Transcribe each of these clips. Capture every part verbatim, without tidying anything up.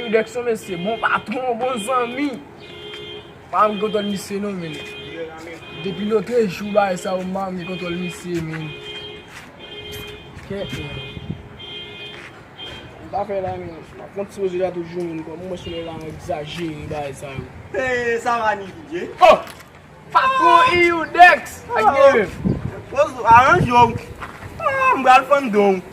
Dèk se yon mesye, bon patwon, bon zanmi. Pa m kontwòl misye non, men. Depi lòt jou bagay sa yo, m pa m gen kontwòl misye, men. Kèt, men. M pa fè la, men. M ap pran ti poze la toujou, men. Kòm mwen sou la, m egzajere bagay sa yo. Hey, sa va, Nicky J? Oh! Patwon Iudex! Ak gen men. Poz, aranje w. Ah, m pral fann don w.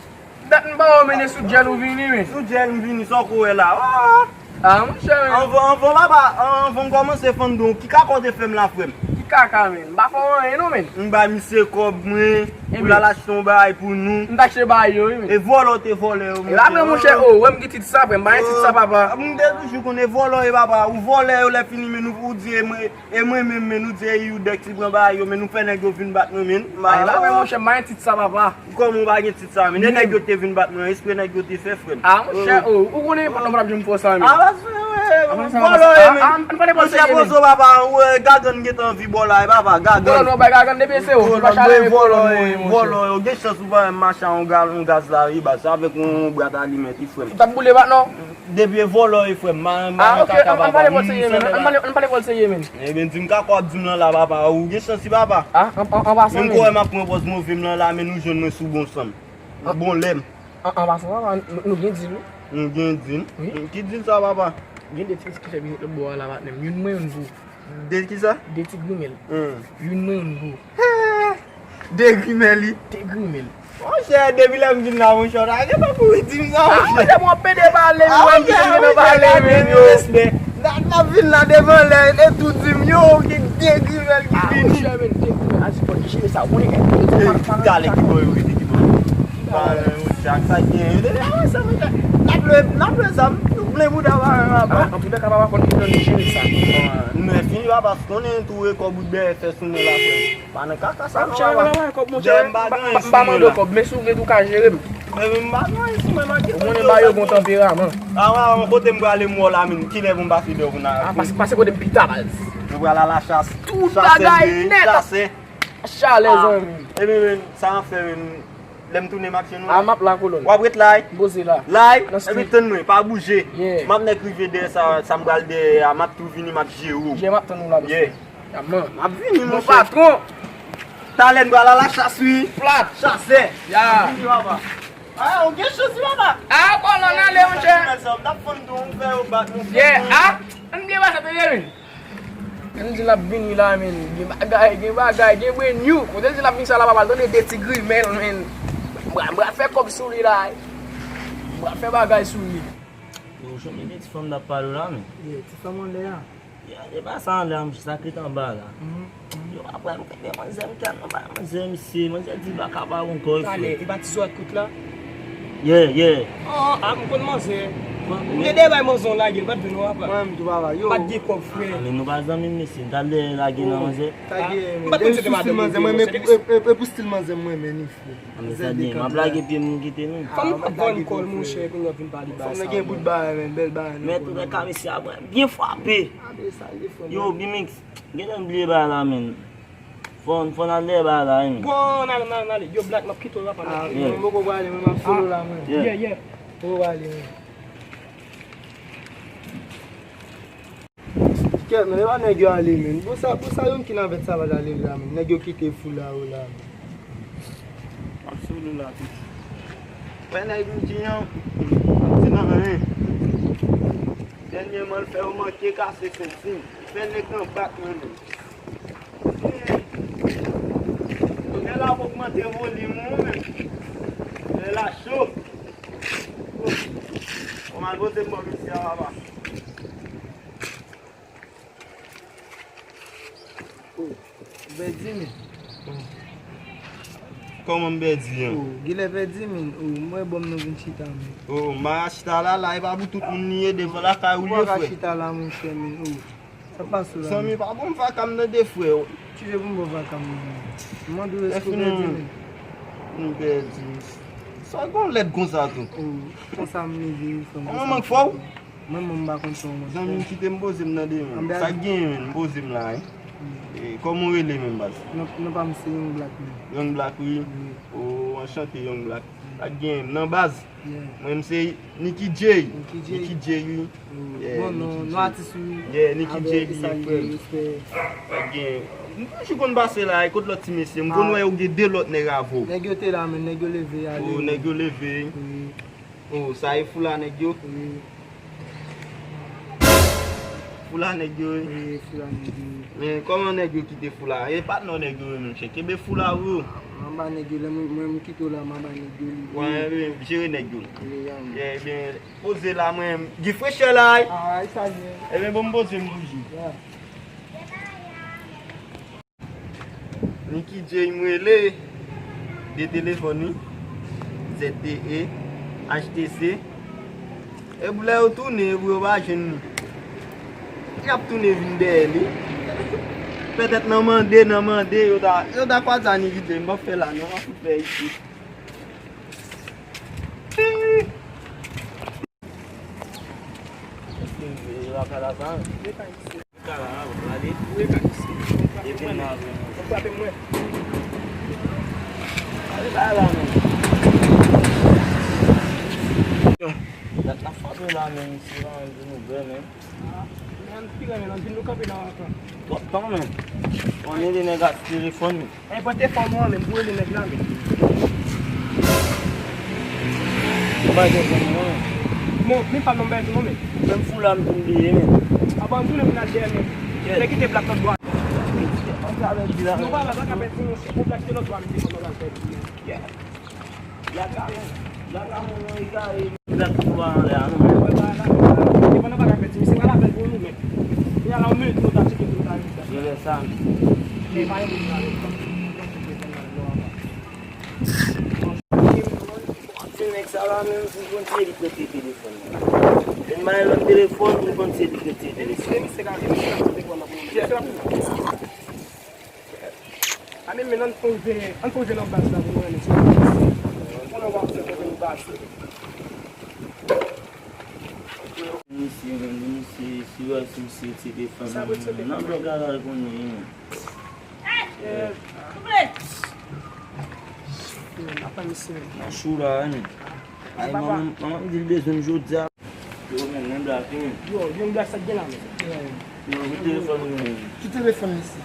Dat m pa wè w mennen sou djèl ou vini, men. Sou djèl m vini, sa w ko wè la. Ah! Ah, monchè, men. Anvan, anvan, papa, anvan m kòmanse fann don w, ki kaka w te fè m la, frè m? Ki kaka, men? M pa fè w anyen, non, men. M bay misye kòb mwen, pou l al achte yon bagay pou nou. M t achte bagay yo, wi, men. E vòlè w te vòlè yo, monchè. E la, men, monchè, oh, wè m gen tit sa, frè m, m pa gen tit sa, papa. M te toujou konnen vòlè yo, papa. Ou vòlè yo, lè fini, men nou, ou di, e mwen, E mwen menm, men nou di e Iudex li pran bagay yo, men nou fè nèg yo vin bat mwen, men. Ay, la, men monchè, m pa gen tit sa, papa. Kòman w pa gen tit sa, men? E nèg yo te vin bat mwen, espre nèg yo te fè, frè m. Ah, monchè, oh, ou konnen patwon pa t ap janm fè w sa, men. Ah, pa vre, vòlò, men. Monchè, pozo, papa, ou wè, Gagann gentan anvi bò la, e papa, Gagann. Vòlò, non, bay Gagann depi se ou, ou pa chale, men vòlò, vòlò, gen chans ou pa menm mache a yon galon gaz la, wi, baz, avèk yon bwat alimèt, wi, frè m. Ou t ap boule bat, non? Depi e vòlò e frè m, m pa nan kaka, papa. Ann pale vòl serye, men. Ann pale, ann pale vòl serye, men. Ebyen, di m kaka w ap di m lan la, papa. Ou gen chans wi, papa. Ah, an, an, an pasan, men. Menm kò m ap pran pòz move m lan la, men nou jwenn mwen sou bon san m. Bon lè m. An, an pasan, papa, nou, nou gen dil, wi. Nou gen dil? Wi. Ki dil sa, papa? Gen de ti mesye ki fè biznis lòt bò a la, patnè m. Youn mwen, youn pou ou. De kisa? De ti grimèl. Hmm. Youn mwen, youn pou ou. He! De grimèl, wi. De grimèl. Monchè, depi lè m vin la, monchè, w ta gentan kouri di m sa, monchè. Ah, monchè, bon, pede pale, wi, wè m ki te gentan pale, men, yo. Respè. N ap, n ap vin la devan lè, e tou di m, yo, gen de grimèl ki vini. Ah, monchè, men, de grimèl, a di, bon, jere sa, ou konnen, e, talè ki bò yo rete, ki bò yo. Talè, monchè, ak sa gen, yo te, ah, sa, monchè. N ap lwe, n ap lwe zam, nou plen bouda, pa, pa, pa. Ah, antouka, papa, konn ki jan nou jere sa. Ah, nou fini, papa, konnen tou e kòb ou dèyè fè sou nou la, frè. Pa nan kaka sa non, papa. Dèyè m pa gen anyen sou mwen la. M pa mande w kòb, men si w gen tou ka jere m. Men m pa gen anyen sou mwen, m pa gen kòb. Ou konnen ba yo gon tanperaman. Ah, ah, kote m prale m wè w la, men kilè pou m pase dèyè w pou n al. Ah, pase, pase kote m pita, baz. Nou pral a la chas. Tout bagay nèt. Chasè. Chalè, zanmi. Ebyen, men, sa n ap fè, men, lè m tounen m ap jwenn ou la. Ah, m ap la, kolòn. W ap ret la, wi? M poze la. La, wi? Ebyen, tann mwen, pa bouje. Yeah. M ap nèk rive dèyè sa, sa m pral dèyè a, m ap tou vini, m ap jere w. Yeah, m ap tann ou la, dosye. Yeah. Yaman. M ap vini, monchè. Bon patwon. Talè n pral a la chas, wi. Plat. Chasè. Ya. M ap vini, papa. Ah, ou gen chans, wi, papa. Ah, kolòn ale, monchè. M t ap fann tou, ou fè yo bat, nou fè yo. Yeah, ah. Ann bliye pase, tande, men. Ann di l ap vini la, men. Gen bagay, gen bagay, gen brand new. Kote l di l ap vini sa la, papa, l tande de ti grimèl, men. M pral, m pral fè kòb sou li la. M pral fè bagay sou li. Yo, Jomini, ti fanm n ap pale w la, men. Yeah, ti fanm anlè a. Ya, e pa sa anlè a, m jis ak ret anba la. Mhm, mhm. Yo, apre m kenbe manzè, m tèlman bay manzè, misye, manzè di baka pa bon kò, frè. Talè, e pa ti sou ak kout la? Yeah, yeah. Oh, ah, m konn manzè. M te dèyè bay manzè yon lage, l pa t vin non, apa. Mwen menm tou, papa, yo. Pa t gen kòb, frè. Ah, men nou pa zanmi, mesye, m t al dèyè lage nan manzè. Lage, men, depi sou stil manzè, mwen, men, e, e, e pou stil manzè, mwen, men, ni, frè. Ah, men sa gen, m ap lage pye m kite nou. Fanm nan pa t vann kò l, monchè, kounye a w vin pale bagay sa. Fanm nan gen bout bagay, men, bèl bagay nan kò l. Men, antouka, mesye a byen frape. Ah, men sa, li fò. Yo, Bimix, genlè m bliye bagay la, men. Fò, fò n al dèyè bagay la, wi, men. Bon, n ale, n ale, n ale. Yo, Black, m ap kite w, papa. Ah, mwen poko prale, mwen, m ap solo la, mwen. Yeah, yeah. Poko prale, mwen. Kèt, men, e pa nèg yo ale, men. Bon, sa, bon, sa yon ki nan vèt sa va ale la, men. Nèg yo kite fou la, yo la, men. M ap solo la, piti. Wè nèg m di an, m di nan anyen. Dènyèman, l fè yo manke kase senti m. Fè nèg nan bat mwen menm. Kounye a la ap ogmante volim ou menm. Lè la cho. Kòman l poze m bò mesye a, papa? Oh, ou pèdi, men. Kòman m pèdi an? Oh, genlè pèdi, men. Oh, m wè bò m nan vin chita, men. Oh, m a chita la, la, e pa pou tout moun li ye, devan lakay ou li ye, frè. Ou pa ka chita la, monchè, men. Oh, sa pase la, men. Zanmi, pa ban m vaka m tande, frè. Ki jan pou m ba w vaka m nan, men? M mande w èske ou pèdi, men. M pèdi. Sa gon lèd konsa tou. Oh, konsa m leve, wi, frè m. Kòman mank fò w? Mwen menm m pa konn sa w mank fò. Zanmi m, kite m poze m nan demen. Sa k genyen, men, m poze m la, wi. E, kòman w rele menm baz? Non, non pa m se Young Black menm. Young Black, wi. Wi. O, anchante Young Black. Sa k gen nan baz? Yeah. Mwen, m se Nicky Jay. Nicky Jay. Nicky Jay, wi. Mm. Yeah, bon, non, Nicky non, Jay. Atis, wi. Yeah, Nicky Jay, byen frè m. Respè. Sa k gen? M toujou konn pase la, e kot lòt ti mesye? M konn wè yo gen de lòt nèg avè w. Nèg yo te la, men nèg yo leve ale. O, nèg yo leve. Wi. O, sa e foula nèg yo? Wi. Foula nèg yo, wi. Wi, foula nèg yo. Men kòman nèg yo kite foula? E pa t non nèg yo, wi, monchè. Kenbe foula ou yo. M ap ba nèg yo, lè mwen, mwen m kite w la, m ap ba nèg yo li. Wi, wi, jere nèg yo. Wi, ya, wi. Ebyen, poze la, mwen, gen frechè la, wi. A, e sa l ye. Ebyen, bon, m poze m bouji. Ya. Nicky Jay m rele, de telefòn wi, Z T E, H T C. E pou lè yo tounen, e pou yo pa jwenn li. Y ap tounen vin dèyè li. Petèt nan mande, nan mande, yo ta, yo ta kwaze a Nicky Jay, m p ap fè la non, m ap fout fè isit. Èske yo lakay la sa? Yo lakay la, gade. Wi, gade. Epi n a vin. Ou frape mwen. Gade la, la, men. Dat la frape la, men, si la, men, di nou bè, men. Ah, men, pi la, men, vin nou kanpe la, ankò. Twòp tan, men. On est des nèg ak telefòn. Enpòte fòm ou an menm, pou rele nèg la menm. Ou bay telefòn mwen, non? Bon, men pa non bay tou non, men. Menm fou la, m tou bliye, men. Apa, m tounen pou n al dèyè, men. Kèt. Te kite blak lòt bò. Antre avèk di la. Non, pa la, blak apèdi, monchè. Ou blak te lòt bò, men telefòn nan la pèdi, men. Kèt. Blak la, blak la, mwen, mwen, egare. Blak tou anlè a, non, men. Telefòn nan pa ka pèdi, men se pa lapèn pou nou, men. Kounye a la, ou mete nou ta tcheke pou nou ta rive. Yo lè sa. Men pa yon moun la, men. Ti nèg sa la menm, pou konn se li prete telefòn nan. Li bay lòt telefòn, pou konn se li prete telefòn. A men, men ann fè yon veye, ann fè yon veye nan baz la pou nou wè mesye. Konnen w ap fè kote nou pase. Misye, menm, misye, si w wè si misye se telefòn nan blòk la, l konnen, men. Souple! Apa misye. Nan chou la, wi. Ay, manman, manman m di l bezwen m jodi a. Yo, men, men blak, wi. Yo, yon blak sa k gen la, men. Yo, ki telefòn mwen? Ki telefòn misye?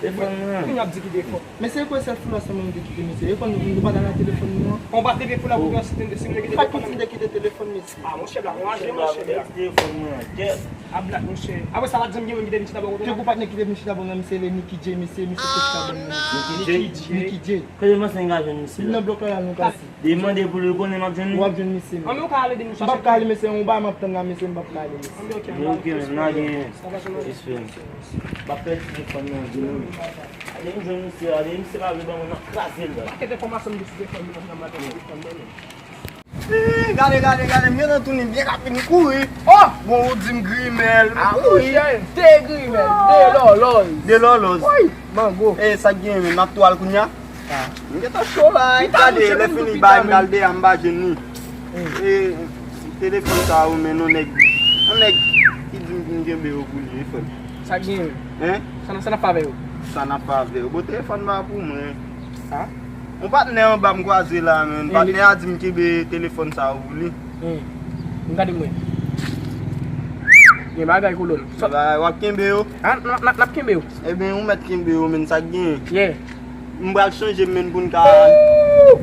Telefòn mwen. Ki n ap di ki telefòn? Men se kwè sèl fou la sèlman m te kite misye. Telefòn nou, nou pa t al nan telefòn nou an? On pa te fou la pou si te si m te kite telefòn. Pa ki ti m te kite telefòn misye. Ah, monchè, blak, monchè, blak. Telefòn mwen, kèt. A blak, monchè. Apre sa, pa t janm gen moun ki te vin chita bò kote la? Te gon patnè ki te vin chita bò nan misye, le Nicky J, misye, misye te chita bò nan. Nicky J? Nicky J. Kote m panse m ka jwenn misye la? Nan blòk la, nou pase. Demande pou li, ou konnen m ap jwenn li? W ap jwenn misye. An, men ou ka al ede nou chache. M p ap ka ale, mesye, yon bagay m ap tann la, mesye, m p ap ka ale, mesye. An, men ok, men ok, men lage respè. M ap pèdi telefòn nan, di nou. Ale m jwenn misye, ale, misye pa vle ban mwen, m ap kraze l la. Pakèt enfòmasyon m gen sou telefòn nan, nan maten telefòn nan, men. Eh, gade, gade, gade, m gentan tounen byen rapid, m kouri. Oh! Bon, ou di m grimèl, m kouri. Ah, monchè, de grimèl, de lòlòz. De lòlòz. Wi, mango. Eh, sa k gen, men, m ap tou al kounye a? Ah. M gentan cho la, gade, lè fini bay m dal deyò, m pa jwenn li. Hmm. E telefòn sa ou men non nèg, yon nèg ki di m pou m kenbe yo pou li, wi, frè m. Sa gen? Hein? Sa n ap, sa n ap fè avè yo? Sa n ap fè avè yo? Bon, telefòn pa pou mwen. Ah? Yon patnè anba m kwaze la, men. Patnè a di m kenbe telefòn sa ou pou li. Hmm. M gade mwen. Gen bagay kolòn. Gen bagay, w ap kenbe yo? Ah, n ap, n ap, n ap kenbe yo. Ebyen, ou mèt kenbe yo, men, sa k gen? Yeah. M pral chanje m, men, pou n ka. Wouh!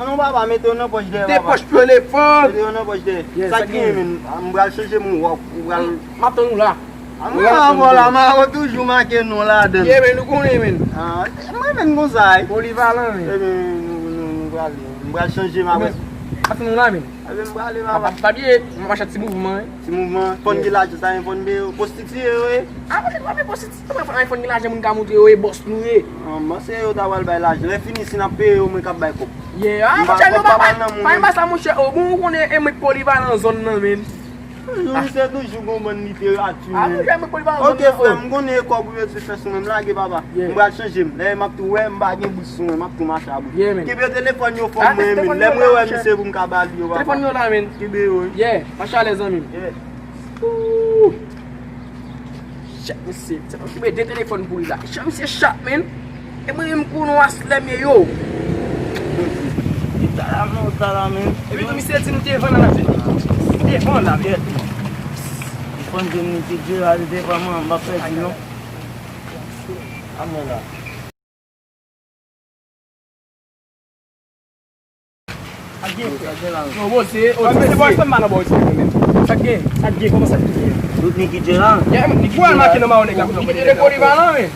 Non, non, papa, mete yo nan pòch dèyè, papa. Te pòch telefòn. Mete yo nan pòch dèyè. Yeah, sa k gen, men? M pral chanje m, ou pral. M ap tann ou la. A mwen avè w la, m a toujou make non ladan l. Yeah, men, nou konnen, men. Ah, mwen menm konsa, wi. Polivalan, men. Ebyen, nou, nou, nou prale. M pral chanje m apre. Ap tann ou la, men. Ebyen, m prale, papa. Pa, pa bliye, m ap mache ak ti mouvman, wi. Ti mouvman, fòn gen lajan, sa iPhone de yo, pwostitiye yo, wi. Ah, mwen pa vle pwostitiye. Mwen fè iPhone gen lajan, moun ka montre yo e bòs nou ye. Ah, mwen se yo ta pral bay lajan. Lè fini, si n ap peye yo, mwen k ap bay kòb. Yeah, ah, monchè, nou pa, pa, pa, pa sa, monchè. Oh, bon, ou konnen, e mwen k polivalan zòn nan, men. Toujou, misye toujou gon bann literati, men. Ah, monchè, mwen k polivalan zòn nan. Ok, frè, m konnen e kòb ou bezwen fè sou mwen, m lage, papa. Yeah. M pral chanje m. Lè m ap tou wè, m pa gen bous sou mwen, m ap tou mache a bous. Yeah, men. Kenbe telefòn yo fò mwen, men. Lè mwen wè misye pou m ka ba li yo, papa. Telefòn yo la, men. Kenbe yo, wi. Yeah, mache alèz, zanmi m. Yeah. Ooh. Chat misye, se pa ki mete telefòn pou li la. Chat misye chat, men. E mwen menm konnen aslè m ye yo. Li ta la, men, ou ta la, men. Epi tou misye di m te vann la, men. Te vann la, men. Li konn di m li te dye la, li te vann mwen, m pa pèdi non. Amon la. Sa k gen, frè? Yo, poze, o, ti se bòy fè mal anba w, ti frè, men. Sa k gen? Sa k gen? Kòman sa k gen? Tout Nicky Djelan. Yeah, Nicky Djelan. Nicky Djelan, Nicky Djelan, men.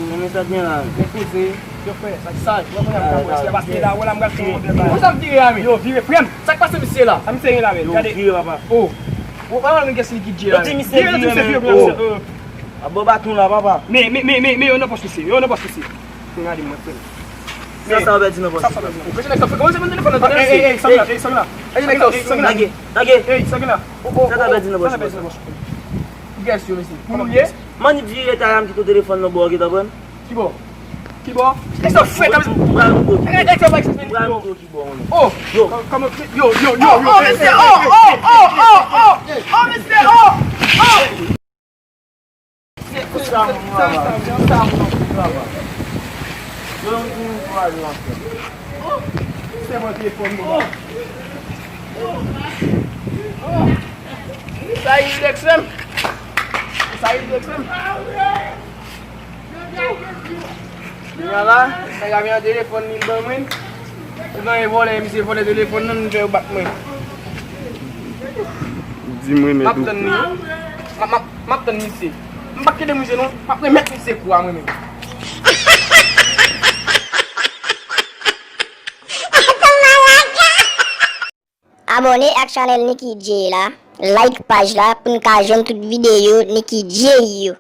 Yo, men sa k gen la, men. Yo, poze, yo, frè, sa k saj. Mwen konnen m ka poze, paske la, wè la, m gade yon bagay. Konsa m vire a, men. Yo, vire, frè m. Sa k pase misye la? Sa misye gen la, men. Yo, gade. Vire, papa. O. O, pa wè gen kès Nicky Djelan. Yo di misye vire, vire, men. O. A bon baton la, papa. Men, men, men, men, men, yo nan pòch misye, yo nan pòch misye. Gade mwen, frè m. Sa, sa w pèdi nan pòch. Sa, sa w pèdi nan pòch. Mesye, nèg sa fè kòman se ban telefòn nan, tande, mesye. Ey, ey, sa w la, ey, sa w la. Ey, nèg sa, sa w la. Lage, lage. Ey, sa w la. O, o, sa w pèdi nan pòch. Sa w pèdi nan pòch. Ki gaz yo, mesye? Pou nou ye? Manip vire ta la, m kite telefòn nan bò, ou gentan pran? Ki bò? Ki bò? Nèg sa fè kòm si. M pral montre w ki bò. M pral montre w ki bò, mwen. O! Yo. Kòman, yo, yo, yo, yo. O, mesye, o, o, o, o, o, mesye, o, o. Sa iridex menm. Sa iridex menm. Kounye a la, nèg la vin an telefòn li ban mwen. Ou gen vòlè, misye vòlè telefòn nan, li fè yo bat mwen. Di mwen, men. M ap tann li, wi. M ap, m ap, m ap tann misye. M p ap kite misye, non. M ap remèt misye kou a mwen menm. Abòne ak chanèl Nicky Djey la, like paj la pou n ka jwenn tout videyo Nicky Djey yo.